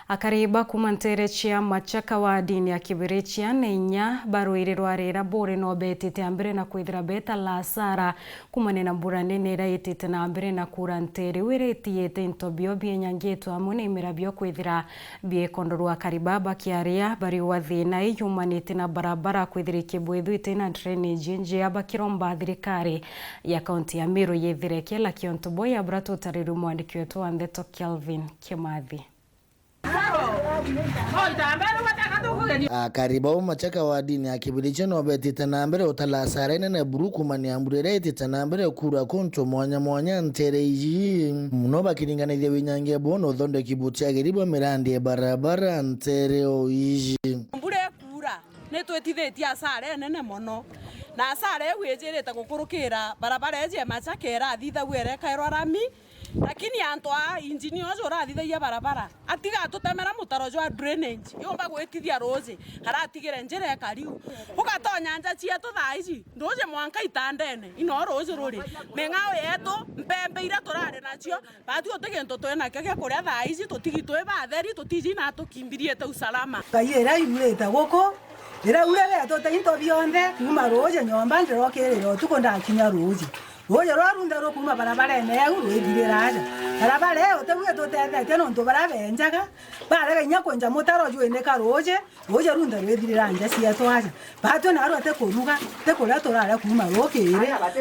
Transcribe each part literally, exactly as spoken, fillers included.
Akari ba kuuma nteere cia Machaka wa ndini ya Kibirichia ni inya ba ruiri rwa Rera buri no beetite a mbere na kwithira beeta la asara kuumania na mbura nene iria itite na mbere na kuura nteere iu iria itiyite into bio biinyangitwe amwe na imera bio kwithira biekondorwa. Akari baa bakiaria bariuga thiina ii yumanite na barabara kwithira ikibwithwa iti na drainage injea, bakiromba thirikari ya kaunti ya Meru yithire kiela kiontu bo ya bura tutarirwe mwandiki wetu wa ndeto Kelvin Kimathi. Akari bau Machaka wa ndini ya Kibirichia no beetite na mbere utala asara inene buru kuumania mbura iria itite na mbere kuura kuntu mwanya mwanya nteere iji, muno bakiringanithia winyangia buu na uthondeki butiagiri bwa mirandi ya barabara nteere o iji. Mbura ikuura, ni twitithitie asara inene mono, na asara iu ijirite gukurukira barabara iji ya Machaka irathithagua irekairwa rami, lakini antu aa, injinia uju urathithagia barabara, atiga atutemera mutaro jwa drainage, yumba gwitithia ruuji, aratigire njira ikariu. Ugatonya nja cietu thaa iji, ruuji mwanka itandene, ino ruuji ruri. Ming'ao yetu, mpembe iria turari nacio, batu uti gintu twi nakio gia kuria thaa iji, tutigi twi batheri, tutiji na tukimbiriite usalama. Ngai iria iurite guku, iraura rietute into bionthe, kuuma ruuji nyomba ndirokirira utuku ndakinya ruuji. Ruuji rwa runthe rukuuma barabarene eu rwithirira aja. Barabara iu tiu itutethetie nontu baria benjaga, barega inya kwenja mutaro jwinika ruuji, ruuji runthe rwithirira nja cietu aja. Batwi narua ti kuruga, ti kuria turaria kuuma rukiri,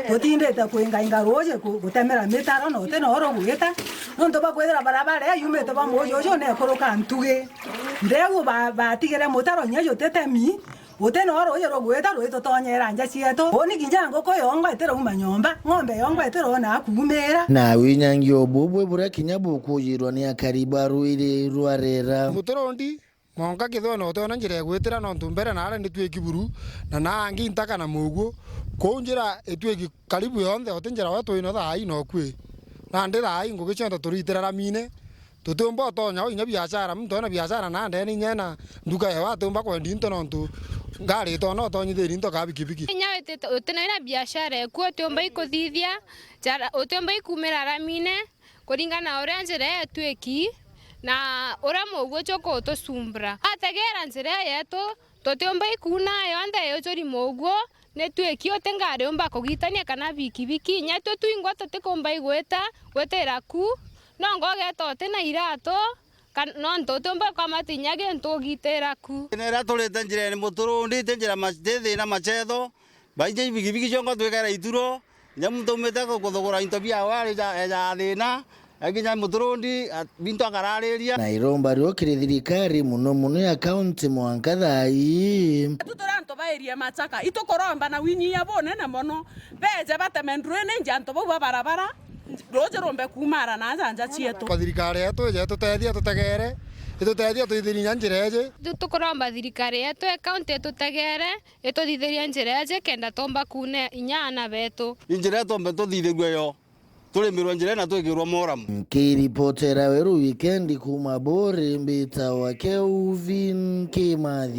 tutindite kwingainga ruuji ku-, gutemera mitaro na uti no rugwita, nontu bwa kwithira barabara iu yumite bwa muuji uju nekuruka ntugi. Ndeu ba-, batigire mutaro inya jutitemi, uti no ruuji rugwita rwitutonyera nja cietu. Uuni kinya nguku yongwa itirauma nyomba, ng'ombe yongwa itirona akuumira. Na winyangia bubwe buria kinya bukujirwa ni akari ba ruiri rwa Rera. Muturundi, mwanka kithwe no utiona njira igwitira, nontu mbere naari ni twiki buru, na naangi ntaka na muguo. Kuu njira itwiki karibu yonthe, uti njira we twino thaa ii nokui. Nandi thaa ii ngugi cionthe turitira ramine. Tutiumba utonya u inya biashara, muntu ena biashara na ndene inya ena nduka yewe atiumba kwendia into nontu ngari itona utonyithirie into ka bikibiki. Inya witite, utina ina biashara eku utiumba ikuthithia, jara-, utiumba ikumira ramine kuringana na uria njira yetu iki, na uria muguo jukutucumbura. Ategera njira yetu, tutiumba ikuuna yonthe yujuri muguo, ni twiki uti ngari umba kugitania kana bikibiki, inya twe twingwa tutikumba igwita, gwitira ku, no ngogeta uti na iratu, kan-, nontu utiumba kwamata inya gintu ugitira ku. Nera turite njirene muturundi, ti njira ma-, ti thina machetho, baingi bikibiki ciongo twikara ituro, inya muntu aumite ku-, kuthugura into biawe ari ja, eja thina, akinya muturundi, a-, bintu akarariria. Na iromba rio kiri thirikari, muno muno ya kaunti mwanka thaa ii. Tu turi antu ba area Machaka, itukuromba na winyia bunene mono, beje bateme drainage antu bau ba barabara, ruuji rumbe kuumara na aja nja cietu. Kwa thirikari yetu ije itutethie, itutegere, itutethie twithirie inya njira iji. Tu-, tukuromba thirikari yetu ya kaunti itutegere, ituthithirie njira iji kenda tuumba kuuna inya aana betu. Injira itumbe tuthithirue yo. Turimirwe njira na twikirwe moramu. Nkiripotera Weru Wikendi kuuma Buri, mbitawa Kelvin Kimathi.